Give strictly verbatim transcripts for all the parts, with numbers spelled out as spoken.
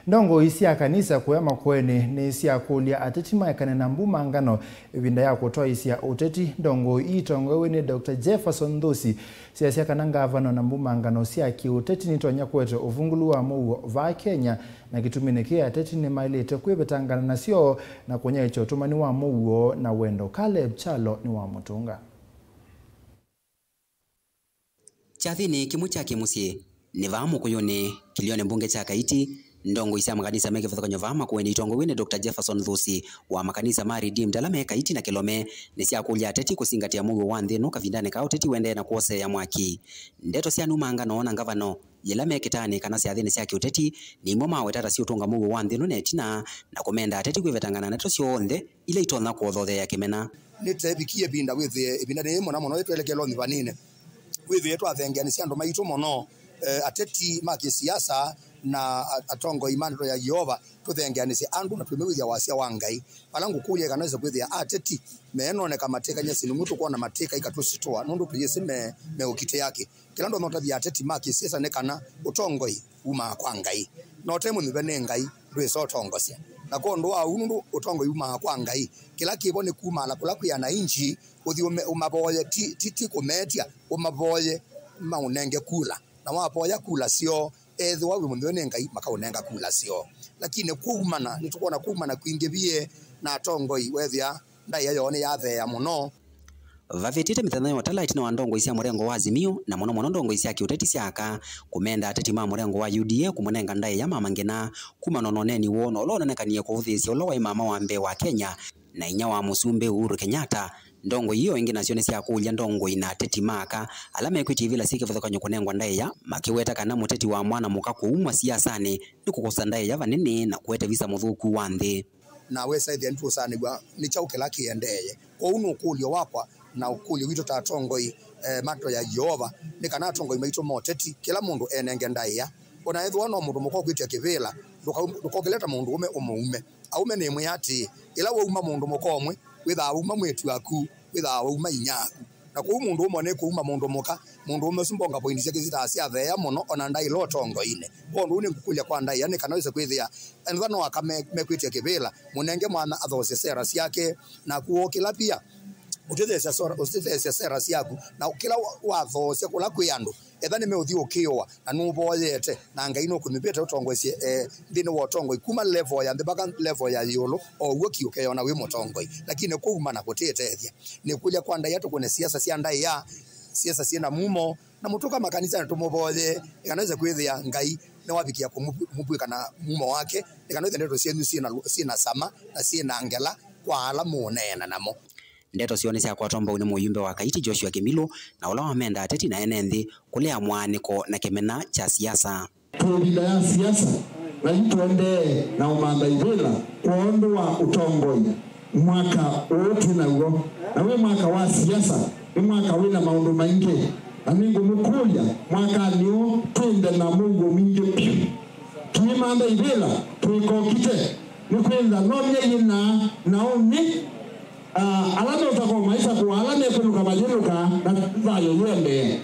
Ndongoi sya kanisa kũya Makueni nĩsyakũlya ateti maekane na mbumangano ĩvinda ya kũtwaĩĩsya ũteti. Ndongoi itongoew'e nĩ Doctor Jefferson Nthusi syasya kana ngavano na mbumangano sya kĩũteti nitonya kũete ũvungũlu wa mũuo vaa Kenya, na kĩtuminĩ kĩĩ ateti nĩmaĩlĩte kwĩvetangana nasyo na kũnyaĩĩkya ũtũmani wa mũuo na wendo. Caleb Kyalo nĩwamũtũnga. Kyathĩnĩ kĩmwe kya kĩmũsyĩ, nĩ vaa Mũkũyũnĩ, kĩlĩonĩ mbunge kya Kaiti, ndongoi sya makanisa me kĩvathũkany'o vaa Makueni itongoew'e nĩ Doctor Jefferson Nthusi wa makanisa ma Redeemed ala me Kaiti na Kĩlome, nĩsyakũlya ateti kũsingatĩa mũuo wa nthĩ ĩno kavindanĩ kaa ũteti ũendee na kwoseea mwaki. Ndeto sya numangano na ngavano yĩla me kĩtaanĩ kana syathĩnĩ sya kĩũteti nĩ imwe maweta ta siũtũnga mũuo wa nthĩ ĩno na ĩtina, na kũmenda ateti kwĩvetangana na ndeto syonthe ila itonya kũthotheea kĩmena. Nĩteevikie ĩvinda wĩthĩe, ĩvinda nĩ mũna mũno ĩtwelekelo nyivanĩne, wĩthĩe twathengeanĩsya andũ maitũ mũno, eh, ateti ma kĩsiasa na a-, atongoi ma ndeto ya Yeova, tũthengeanĩsye andũ na twĩmĩw'ĩthya wasya wa Ngai. Vala ngũkũlya ĩkanaweza kwĩthĩa ateti meenoneka matĩkany'a syĩndũ imwe, tũkwona matĩka ikatũsitũa nũndũ tũyĩsĩ me, meũkitĩa kĩ. Kĩla ndonya ũtavya ateti ma kĩsiasa nĩ kana ũtongoi wumaa kwa Ngai. Na ũte mũnyuve nĩ Ngai, ndwĩsa ũtongosya. Na kwondũ wa ũu, nũndũ ũtongoi wumaa kwa Ngai, kĩla kĩvo nĩ kumaala kũla kwĩ anainji, ũthi ũme-, ũmavoye, ti, ti, ti kũmeetya, ũmavoye maũnenge kula. Na wavoya kula syoo, ethĩwa wĩ mũnyuve nĩ Ngai, makaũnenga kula syoo. Lakini kũumana, nĩtũkwona kũumana kwingĩvie na atongoi, wethĩa ndaĩa yoo nĩyatheea mũno. Vavĩtĩte mĩthenya ya ũtala ĩtina wa ndongoi sya mũrengo wa Azimio, na mũno mũno ndongoi sya kĩũteti sya aka, kũmenda ateti ma mũrengo wa U D A kũmũnenga ndaĩa Mama Ngina kumana na ũneeni woo na ũla ũnenekanie kũvũthĩĩsya ũla waĩ mama wa mbee wa Kenya na inyia wa Mũsumbĩ Uhuru Kenyatta. Ndongoi ii o ĩngĩ nasyo nĩsyakũlya ndongoi na ateti ma aka ala mekwĩtya ivĩla syĩ kĩvathũkany'o kũnengwa ndaĩa, makĩweta kana mũteti wa mwana mũka kũumwa siasanĩ nĩ kũkosa ndaĩa vanene na kũete visa mũthũku wa nthĩ. Na wesa ĩthĩa nĩtũũsanĩw'a nĩ kyaũ kĩla kĩendeeye. Kwoou nĩ ũkũlyo wakwa na ũkũlyo witũ ta atongoi, eh, ma ndeto ya Yeova, nĩ kana atongoi maitũ ma ũteti, kĩla mũndũ enenge ndaĩa. O na ethĩwa no mũndũ mũka ũkwĩtya kĩvĩla, ndũka-, ndũkokĩleta mũndũũme ũmũume. Aũme nĩmwĩa atĩĩ, ĩla wauma mũndũ mũka ũmwe, wĩthaa wauma mwĩĩtu waku, wĩthaa wauma inyia aku. Na kwoou mũndũ ũmwe nĩ kũuma mũndũ mũka, mũndũũme ũsu mbonga poindi syake syĩthaa syatheea mũno, o na ndaĩla ũtongoinĩ. Kwondũ ũu nĩngũkũlya kwa ndaĩa nĩ kana wĩse kwĩthĩa, ethĩwa no aka me-, mekwĩtya kĩvĩla, mũnenge mwana athoosye sera syake, naku wookĩla pia, ũtetheesya sora-, ũtetheesya sera syaku, na kĩla wa-, wathoosya kũla kwĩ andũ, etha nĩmeũthi ũkĩũa, na nũvoyete, na Ngai nũkũnyuvĩte ũtongoesye, eh, nthĩnĩ wa ũtongoi, kuma level ya nthĩ mpaka level ya ĩũlũ, o ũw'o ki ũkeyona wĩ mũtongoi. Lakini kũumana kũtĩtethya. Nĩkũlya kwa ndaĩa tũkũne siasa sya ndaĩa, siasa syĩ na mumo, na mũtũka makanisanĩ tũmũvoye, ĩkanaweza kwĩthĩa Ngai nĩwavikĩa kũmũvw'ĩka na mumo wake, ĩkanaweza ndeto syenyu syĩ na, syĩ na sama, na syĩ na ngela kwa ala mũũneena namo. Ndeto syoo nĩsyakwatwa mbau nĩ mũyumbe wa Kaiti Joshua Kĩmilũ, na ũla wamenda ateti na ene nthĩ kũlea mwaanĩko na kĩmena kya siasa. Twĩ ĩvinda ya siasa, na yu tũendee na ũmantha ivĩla kwondũ wa ũtongoi mwaka ũũ twĩ naw'o. Na wĩ mwaka wa siasa, nĩ mwaka wĩ na maũndũ maingĩ, na nĩngũmũkũlya, mwakanĩ ũũ twĩ nthĩ na mũuo mwingĩ vyũ. Tũimantha ivĩla tũikokite, nĩkwĩthĩwa no myei ĩna na ũnĩ. Ah, ala meũsakũa maisakũa, ala mekwĩlũka mayĩlũka, na thayũ yĩendee.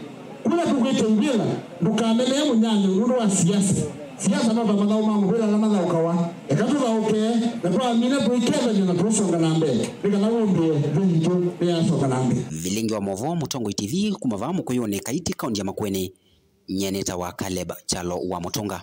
Kũla tũkwĩtya ivĩla, ndũkamenee mũnyanyaũ nũndũ wa siasa. Siasa no ta mathaũ ma mũvĩla ala mathaũkawa. Eka tũthaũke, na twamina tũikethany'a na tũisonga na mbee, nĩ kana wĩmbĩe nthĩ yitũ nĩyasonga na mbee. Vilingi wa Movoo, Mũtongoi T V, kuma vaa Mũkũyũnĩ, Kaiti, kaunti ya Makueni. Nyie nĩtawa Caleb Kyalo wa Mũtũnga.